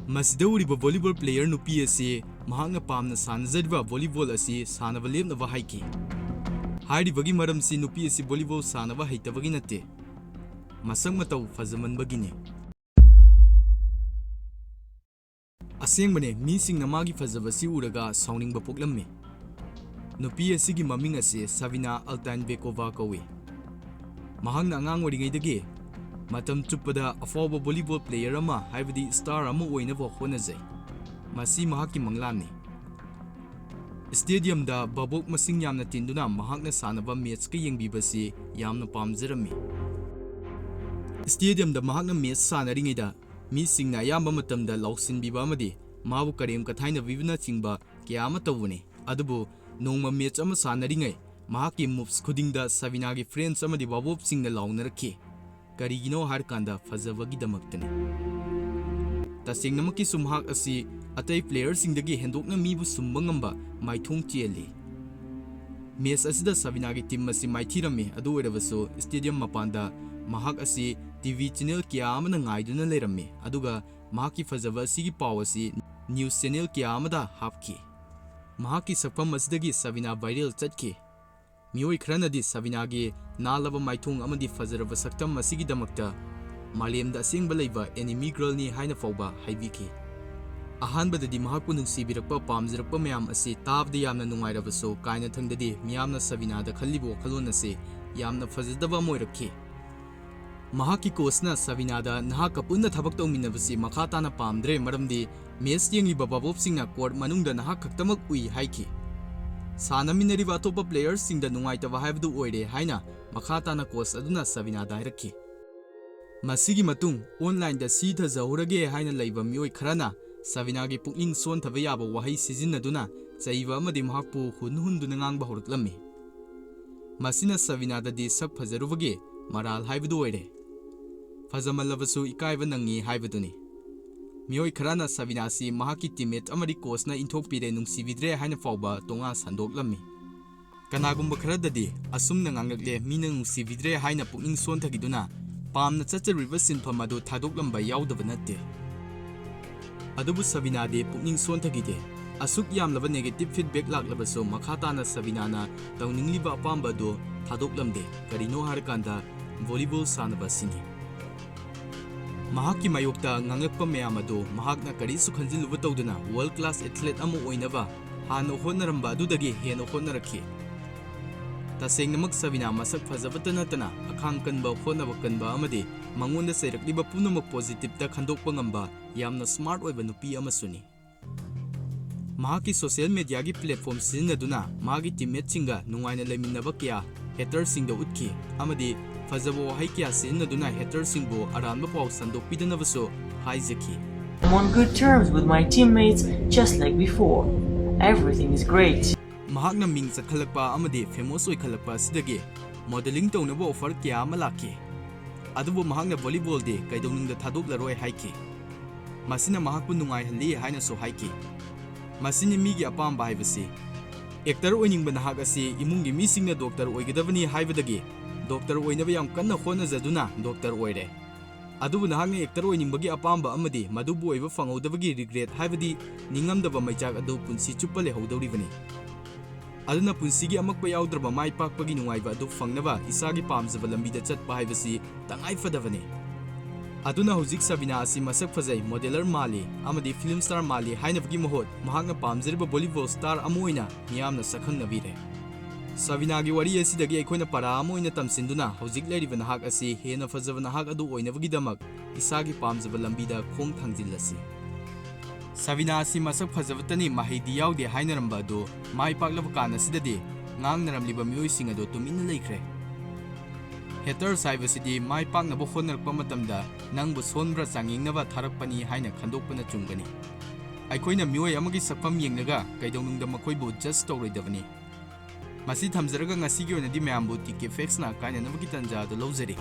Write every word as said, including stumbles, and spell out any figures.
ꯃꯁꯤꯗ ꯎꯔꯤꯕ volleyball player ꯅꯨꯄꯤ ꯑꯁꯤ ꯃꯍꯥꯛꯅ ꯄꯥꯝꯅ ꯁꯥꯟꯅꯖꯔꯤꯕ volleyball ꯑꯁꯤ ꯁꯥꯟꯅꯕ ꯂꯦꯞꯅꯕ ꯍꯥꯏꯈꯤ꯫ ꯍꯥꯏꯔꯤꯕꯒꯤ ꯃꯔꯝꯁꯤ ꯅꯨꯄꯤ ꯑꯁꯤ volleyball ꯁꯥꯟꯅꯕ ꯍꯩꯇꯕꯒꯤ ꯅꯠꯇꯦ, ꯃꯁꯛ ꯃꯇꯧ ꯐꯖꯃꯟꯕꯒꯤꯅꯤ꯫ ꯑꯁꯦꯡꯕꯅꯦ, ꯃꯤꯁꯤꯡꯅ ꯃꯥꯒꯤ ꯐꯖꯕꯁꯤ ꯎꯔꯒ ꯁꯥꯎꯅꯤꯡꯕ ꯄꯣꯛꯂꯝꯃꯤ꯫ ꯅꯨꯄꯤ ꯑꯁꯤꯒꯤ ꯃꯃꯤꯡ ꯑꯁꯤ ꯁꯥꯕꯤꯅꯥ ꯑꯜꯇꯥꯏꯟꯕꯦꯀꯣꯚꯥ ꯀꯧꯏ꯫ ꯃꯍꯥꯛꯅ ꯑꯉꯥꯡ ꯑꯣꯏꯔꯤꯉꯩꯗꯒꯤ ꯃꯇꯝ ꯆꯨꯞꯄꯗ ꯑꯐꯥꯎꯕ volleyball player ꯑꯃ, ꯍꯥꯏꯕꯗꯤ star ꯑꯃ ꯑꯣꯏꯅꯕ ꯍꯣꯠꯅꯖꯩ꯫ ꯃꯁꯤ ꯃꯍꯥꯛꯀꯤ ꯃꯪꯂꯥꯟꯅꯤ꯫ Stadiumꯗ ꯚꯥꯕꯣꯛ ꯃꯁꯤꯡ ꯌꯥꯝꯅ ꯇꯤꯟꯗꯨꯅ ꯃꯍꯥꯛꯅ ꯁꯥꯟꯅꯕ matchꯀ ꯌꯦꯡꯕꯤꯕꯁꯤ ꯌꯥꯝꯅ ꯄꯥꯝꯖꯔꯝꯃꯤ꯫ Stadiumꯗ ꯃꯍꯥꯛꯅ match ꯁꯥꯟꯅꯔꯤꯉꯩꯗ ꯃꯤꯁꯤꯡꯅ ꯑꯌꯥꯝꯕ ꯃꯇꯝꯗ ꯂꯥꯎꯁꯤꯟꯕꯤꯕ ꯑꯃꯗꯤ ꯃꯥꯕꯨ ꯀꯔꯦꯝ ꯀꯊꯥꯏꯅꯕꯤꯕꯅꯆꯤꯡꯕ ꯀꯌꯥ ꯑꯃ ꯇꯧꯕꯅꯤ꯫ ꯑꯗꯨꯕꯨ ꯅꯣꯡꯃ match ꯑꯃ ꯁꯥꯟꯅꯔꯤꯉꯩ ꯃꯍꯥꯛꯀꯤ moves ꯈꯨꯗꯤꯡꯗ ꯁꯥꯕꯤꯅꯥꯒꯤ friends ꯑꯃꯗꯤ ꯚꯥꯕꯣꯛꯁꯤꯡꯅ ꯂꯥꯎꯅꯔꯛꯈꯤ꯫ ꯀꯔꯤꯒꯤꯅꯣ ꯍꯥꯏꯔꯀꯥꯟꯗ ꯐꯖꯕꯒꯤꯗꯃꯛꯇꯅꯤ꯫ ꯇꯁꯦꯡꯅꯃꯛꯀꯤꯁꯨ ꯃꯍꯥꯛ ꯑꯁꯤ ꯑꯇꯩ playerꯁꯤꯡꯗꯒꯤ ꯍꯦꯟꯗꯣꯛꯅ ꯃꯤꯕꯨ ꯁꯨꯝꯕ ꯉꯝꯕ ꯃꯥꯏꯊꯣꯡ ꯆꯦꯜꯂꯤ꯫ Match ꯑꯁꯤꯗ ꯁꯥꯕꯤꯅꯥꯒꯤ team ꯑꯁꯤ ꯃꯥꯏꯊꯤꯔꯝꯃꯤ꯫ ꯑꯗꯨ ꯑꯣꯏꯔꯕꯁꯨ stadium ꯃꯄꯥꯟꯗ ꯃꯍꯥꯛ ꯑꯁꯤ TV channel ꯀꯌꯥ ꯑꯃꯅ ꯉꯥꯏꯗꯨꯅ ꯂꯩꯔꯝꯃꯤ, ꯑꯗꯨꯒ ꯃꯍꯥꯛꯀꯤ ꯐꯖꯕ ꯑꯁꯤꯒꯤ ꯄꯥꯎ ꯑꯁꯤ news channel ꯀꯌꯥ ꯑꯃꯗ ꯍꯥꯞꯈꯤ꯫ ꯃꯍꯥꯛꯀꯤ ꯁꯛꯐꯝ ꯑꯁꯤꯗꯒꯤ ꯁꯥꯕꯤꯅꯥ viral ꯆꯠꯈꯤ꯫ ꯃꯤꯑꯣꯏ ꯈꯔꯅꯗꯤ ꯁꯥꯕꯤꯅꯥꯒꯤ ꯅꯥꯜꯂꯕ ꯃꯥꯏꯊꯣꯡ ꯑꯃꯗꯤ ꯐꯖꯔꯕ ꯁꯛꯇꯝ ꯑꯁꯤꯒꯤꯗꯃꯛꯇ ꯃꯥꯂꯦꯝꯗ ꯑꯁꯦꯡꯕ ꯂꯩꯕ anime girlꯅꯤ ꯍꯥꯏꯅ ꯐꯥꯎꯕ ꯍꯥꯏꯕꯤꯈꯤ꯫ ꯑꯍꯥꯟꯕꯗꯗꯤ ꯃꯍꯥꯛꯄꯨ ꯅꯨꯡꯁꯤꯕꯤꯔꯛꯄ, ꯄꯥꯝꯖꯔꯛꯄ ꯃꯌꯥꯝ ꯑꯁꯤ ꯇꯥꯕꯗ ꯌꯥꯝꯅ ꯅꯨꯡꯉꯥꯏꯔꯕꯁꯨ, ꯀꯥꯏꯅꯊꯪꯗꯗꯤ ꯃꯤꯌꯥꯝꯅ ꯁꯥꯕꯤꯅꯥꯗ ꯈꯜꯂꯤꯕ ꯋꯥꯈꯜꯂꯣꯟ ꯑꯁꯤ ꯌꯥꯝꯅ ꯐꯖꯗꯕ ꯑꯃ ꯑꯣꯏꯔꯛꯈꯤ꯫ ꯃꯍꯥꯛꯀꯤ coachꯅ ꯁꯥꯕꯤꯅꯥꯗ "ꯅꯍꯥꯛꯀ ꯄꯨꯟꯅ ꯊꯕꯛ ꯇꯧꯃꯤꯟꯅꯕꯁꯤ ꯃꯈꯥ ꯇꯥꯅ ꯄꯥꯝꯗ꯭ꯔꯦ, ꯃꯔꯝꯗꯤ match ꯌꯦꯡꯂꯤꯕ ꯚꯥꯕꯣꯛꯁꯤꯡꯅ court ꯃꯅꯨꯡꯗ ꯅꯍꯥꯛ ꯈꯛꯇꯃꯛ ꯎꯏ" ꯍꯥꯏꯈꯤ꯫ ꯁꯥꯟꯅꯃꯤꯟꯅꯔꯤꯕ ꯑꯇꯣꯞꯄ playerꯁꯤꯡꯗ ꯅꯨꯡꯉꯥꯏꯇꯕ ꯍꯥꯏꯕꯗꯨ ꯑꯣꯏꯔꯦ ꯍꯥꯏꯅ ꯃꯈꯥ ꯇꯥꯅ coach ꯑꯗꯨꯅ ꯁꯥꯕꯤꯅꯥꯗ ꯍꯥꯏꯔꯛꯈꯤ꯫ ꯃꯁꯤꯒꯤ ꯃꯇꯨꯡ onlineꯗ ꯁꯤꯊꯖꯍꯧꯔꯒꯦ ꯍꯥꯏꯅ ꯂꯩꯕ ꯃꯤꯑꯣꯏ ꯈꯔꯅ ꯁꯥꯕꯤꯅꯥꯒꯤ ꯄꯨꯛꯅꯤꯡ ꯁꯣꯟꯊꯕ ꯌꯥꯕ ꯋꯥꯍꯩ ꯁꯤꯖꯤꯟꯅꯗꯨꯅ ꯆꯩꯕ ꯑꯃꯗꯤ ꯃꯍꯥꯛꯄꯨ ꯍꯨꯟ ꯍꯨꯟꯗꯨꯅ ꯉꯥꯡꯕ ꯍꯧꯔꯛꯂꯝꯃꯤ꯫ ꯃꯁꯤꯅ ꯁꯥꯕꯤꯅꯥꯗꯗꯤ ꯁꯛ ꯐꯖꯔꯨꯕꯒꯤ ꯃꯔꯥꯜ ꯍꯥꯏꯕꯗꯨ ꯑꯣꯏꯔꯦ꯫ ꯐꯖꯃꯜꯂꯕꯁꯨ ꯏꯀꯥꯏꯕ ꯅꯪꯉꯤ ꯍꯥꯏꯕꯗꯨꯅꯤ꯫ ꯃꯤꯑꯣꯏ ꯈꯔꯅ ꯁꯥꯕꯤꯅꯥꯁꯤ ꯃꯍꯥꯛꯀꯤ teammate ꯑꯃꯗꯤ coachꯅ ꯏꯟꯊꯣꯛꯄꯤꯔꯦ, ꯅꯨꯡꯁꯤꯕꯤꯗ꯭ꯔꯦ ꯍꯥꯏꯅ ꯐꯥꯎꯕ ꯇꯣꯉꯥ ꯁꯟꯗꯣꯛꯂꯝꯃꯤ꯫ ꯀꯅꯥꯒꯨꯝꯕ ꯈꯔꯗꯗꯤ ꯑꯁꯨꯝꯅ ꯉꯥꯡꯂꯛꯂꯦ, ꯃꯤꯅ ꯅꯨꯡꯁꯤꯕꯤꯗ꯭ꯔꯦ ꯍꯥꯏꯅ ꯄꯨꯛꯅꯤꯡ ꯁꯣꯟꯊꯈꯤꯗꯨꯅ ꯄꯥꯝꯅ ꯆꯠꯆꯔꯨꯔꯤꯕ ꯁꯤꯟꯐꯝ ꯑꯗꯨ ꯊꯥꯗꯣꯛꯂꯝꯕ ꯌꯥꯎꯗꯕ ꯅꯠꯇꯦ꯫ ꯑꯗꯨꯕꯨ ꯁꯕꯤꯅꯥꯗꯤ ꯄꯨꯛꯅꯤꯡ ꯁꯣꯟꯊꯈꯤꯗꯦ꯫ ꯑꯁꯨꯛ ꯌꯥꯝꯂꯕ negative feedback ꯂꯥꯛꯂꯕꯁꯨ ꯃꯈꯥ ꯇꯥꯅ ꯁꯕꯤꯅꯥꯅ ꯇꯧꯅꯤꯡꯂꯤꯕ ꯑꯄꯥꯝꯕ ꯑꯗꯨ ꯊꯥꯗꯣꯛꯂꯝꯗꯦ꯫ ꯀꯔꯤꯅꯣ ꯍꯥꯏꯔꯀꯥꯟꯗ volleyball ꯁꯥꯟꯅꯕ ꯑꯁꯤꯅꯤ꯫ ꯃꯍꯥꯛꯀꯤ ꯃꯥꯌꯣꯛꯇ ꯉꯥꯡꯂꯛꯄ ꯃꯌꯥꯝ ꯑꯗꯨ ꯃꯍꯥꯛꯅ ꯀꯔꯤꯁꯨ ꯈꯟꯖꯤꯜꯂꯨꯕ ꯇꯧꯗꯅ world class athlete ꯑꯃ ꯑꯣꯏꯅꯕ ꯍꯥꯟꯅ ꯍꯣꯠꯅꯔꯝꯕ ꯑꯗꯨꯗꯒꯤ ꯍꯦꯟꯅ ꯍꯣꯠꯅꯔꯛꯈꯤ꯫ ꯇꯁꯦꯡꯅꯃꯛ ꯁꯕꯤꯅꯥ ꯃꯁꯛ ꯐꯖꯕꯇ ꯅꯠꯇꯅ ꯑꯈꯥꯡ ꯀꯟꯕ, ꯍꯣꯠꯅꯕ ꯀꯟꯕ ꯑꯃꯗꯤ ꯃꯉꯣꯟꯗ ꯆꯩꯔꯛꯂꯤꯕ ꯄꯨꯝꯅꯃꯛ positive ꯇ ꯈꯟꯗꯣꯛꯄ ꯉꯝꯕ ꯌꯥꯝꯅ smart ꯑꯣꯏꯕ ꯅꯨꯄꯤ ꯑꯃꯁꯨꯅꯤ꯫ ꯃꯍꯥꯛꯀꯤ social media ꯒꯤ platform ꯁꯤꯖꯤꯟꯅꯗꯨꯅ ꯃꯥꯒꯤ teammate ꯁꯤꯡꯒ ꯅꯨꯡꯉꯥꯏꯅ ꯂꯩꯃꯤꯟꯅꯕ ꯀꯌꯥ hater ꯁꯤꯡꯗ ꯎꯠꯈꯤ ꯑꯃꯗꯤ ꯐꯖꯕ ꯋꯥꯍꯩ ꯀꯌꯥ ꯁꯤꯖꯤꯟꯅꯗꯨꯅ hater ꯁꯤꯡꯕꯨ ꯑꯔꯥꯟꯕ ꯄꯥꯎ ꯁꯟꯗꯣꯛꯄꯤꯗꯅꯕꯁꯨ ꯍꯥꯏꯖꯈꯤ꯫ I'm on good terms with my teammates, just like before. Everything is great. ꯃꯍꯥꯛꯅ ꯃꯤꯡ ꯆꯠꯈꯠꯂꯛꯄ ꯑꯃꯗꯤ famous ꯑꯣꯏꯈꯠꯂꯛꯄ ꯑꯁꯤꯗꯒꯤ modelling ꯇꯧꯅꯕ offer ꯀꯌꯥ ꯑꯃ ꯂꯥꯛꯈꯤ꯫ ꯑꯗꯨꯕꯨ ꯃꯍꯥꯛꯅ volleyball ꯗꯤ ꯀꯩꯗꯧꯅꯨꯡꯗ ꯊꯥꯗꯣꯛꯂꯔꯣꯏ ꯍꯥꯏꯈꯤ꯫ ꯃꯁꯤꯅ ꯃꯍꯥꯛꯄꯨ ꯅꯨꯡꯉꯥꯏꯍꯜꯂꯤ ꯍꯥꯏꯅꯁꯨ ꯍꯥꯏꯈꯤ꯫ ꯃꯁꯤꯅꯤ ꯃꯤꯒꯤ ꯑꯄꯥꯝꯕ ꯍꯥꯏꯕꯁꯤ꯫ Actor ꯑꯣꯏꯅꯤꯡꯕ ꯅꯍꯥꯛ ꯑꯁꯤ ꯏꯃꯨꯡꯒꯤ ꯃꯤꯁꯤꯡꯅ doctor ꯑꯣꯏꯒꯗꯕꯅꯤ ꯍꯥꯏꯕꯗꯒꯤ doctor ꯑꯣꯏꯅꯕ ꯌꯥꯝ ꯀꯟꯅ ꯍꯣꯠꯅꯖꯗꯨꯅ doctor ꯑꯣꯏꯔꯦ꯫ ꯑꯗꯨꯕꯨ ꯅꯍꯥꯛꯅ actor ꯑꯣꯏꯅꯤꯡꯕꯒꯤ ꯑꯄꯥꯝꯕ ꯑꯃꯗꯤ ꯃꯗꯨꯕꯨ ꯑꯣꯏꯕ ꯐꯪꯍꯧꯗꯕꯒꯤ regret ꯍꯥꯏꯕꯗꯤ ꯅꯤꯡꯉꯝꯗꯕ ꯃꯩꯆꯥꯛ ꯑꯗꯨ ꯄꯨꯟꯁꯤ ꯆꯨꯞꯄ ꯂꯩꯍꯧꯗꯧꯔꯤꯕꯅꯤ꯫ ꯑꯗꯨꯅ ꯄꯨꯟꯁꯤꯒꯤ ꯑꯃꯛꯄ ꯌꯥꯎꯗ꯭ꯔꯕ ꯃꯥꯏ ꯄꯥꯛꯄꯒꯤ ꯅꯨꯡꯉꯥꯏꯕ ꯑꯗꯨ ꯐꯪꯅꯕ ꯏꯁꯥꯒꯤ ꯄꯥꯝꯖꯕ ꯂꯝꯕꯤꯗ ꯆꯠꯄ ꯍꯥꯏꯕꯁꯤ ꯇꯉꯥꯏ ꯐꯗꯕꯅꯤ꯫ ꯑꯗꯨꯅ ꯍꯧꯖꯤꯛ ꯁꯕꯤꯅꯥ ꯑꯁꯤ ꯃꯁꯛ ꯐꯖꯩ, modeller ꯃꯥꯜꯂꯤ ꯑꯃꯗꯤ film star ꯃꯥꯜꯂꯤ ꯍꯥꯏꯅꯕꯒꯤ ꯃꯍꯨꯠ ꯃꯍꯥꯛꯅ ꯄꯥꯝꯖꯔꯤꯕ volleyball star ꯑꯃ ꯑꯣꯏꯅ ꯃꯤꯌꯥꯝꯅ ꯁꯛꯈꯪꯅꯕꯤꯔꯦ꯫ ꯁꯕꯤꯅꯥꯒꯤ ꯋꯥꯔꯤ ꯑꯁꯤꯗꯒꯤ ꯑꯩꯈꯣꯏꯅ ꯄꯔꯥ ꯑꯃ ꯑꯣꯏꯅ ꯇꯝꯁꯤꯟꯗꯨꯅ ꯍꯧꯖꯤꯛ ꯂꯩꯔꯤꯕ ꯅꯍꯥꯛ ꯑꯁꯤ ꯍꯦꯟꯅ ꯐꯖꯕ ꯅꯍꯥꯛ ꯑꯗꯨ ꯑꯣꯏꯅꯕꯒꯤꯗꯃꯛ ꯏꯁꯥꯒꯤ ꯄꯥꯝꯖꯕ ꯂꯝꯕꯤꯗ ꯈꯣꯡ ꯊꯥꯡꯖꯤꯜꯂꯁꯤ꯫ ꯁꯕꯤꯅꯥ ꯑꯁꯤ ꯃꯁꯛ ꯐꯖꯕꯇꯅꯤ, ꯃꯍꯩꯗꯤ ꯌꯥꯎꯗꯦ ꯍꯥꯏꯅꯔꯝꯕ ꯑꯗꯨ ꯃꯥꯏ ꯄꯥꯛꯂꯕ ꯀꯥꯟ ꯑꯁꯤꯗꯗꯤ ꯉꯥꯡꯅꯔꯝꯂꯤꯕ ꯃꯤꯑꯣꯏꯁꯤꯡ ꯑꯗꯨ ꯇꯨꯃꯤꯟꯅ ꯂꯩꯈ꯭ꯔꯦ꯫ Haters ꯍꯥꯏꯕꯁꯤꯗꯤ ꯃꯥꯏ ꯄꯥꯛꯅꯕ ꯍꯣꯠꯅꯔꯛꯄ ꯃꯇꯝꯗ ꯅꯪꯕꯨ ꯁꯣꯟꯕ꯭ꯔꯥ ꯆꯥꯡꯌꯦꯡꯅꯕ ꯊꯥꯔꯛꯄꯅꯤ ꯍꯥꯏꯅ ꯈꯟꯗꯣꯛꯄꯅ ꯆꯨꯝꯒꯅꯤ꯫ ꯑꯩꯈꯣꯏꯅ ꯃꯤꯑꯣꯏ ꯑꯃꯒꯤ ꯁꯛꯐꯝ ꯌꯦꯡꯂꯒ ꯀꯩꯗꯧꯅꯨꯡꯗ ꯃꯈꯣꯏꯕꯨ judge ꯇꯧꯔꯣꯏꯗꯕꯅꯤ꯫ ꯃꯁꯤ ꯊꯝꯖꯔꯒ ꯉꯁꯤꯒꯤ ꯑꯣꯏꯅꯗꯤ ꯃꯌꯥꯝꯕꯨ TK Facts ꯅ ꯀꯥꯏꯅꯅꯕꯒꯤ ꯇꯥꯟꯖꯥ ꯑꯗꯨ ꯂꯧꯖꯔꯤ꯫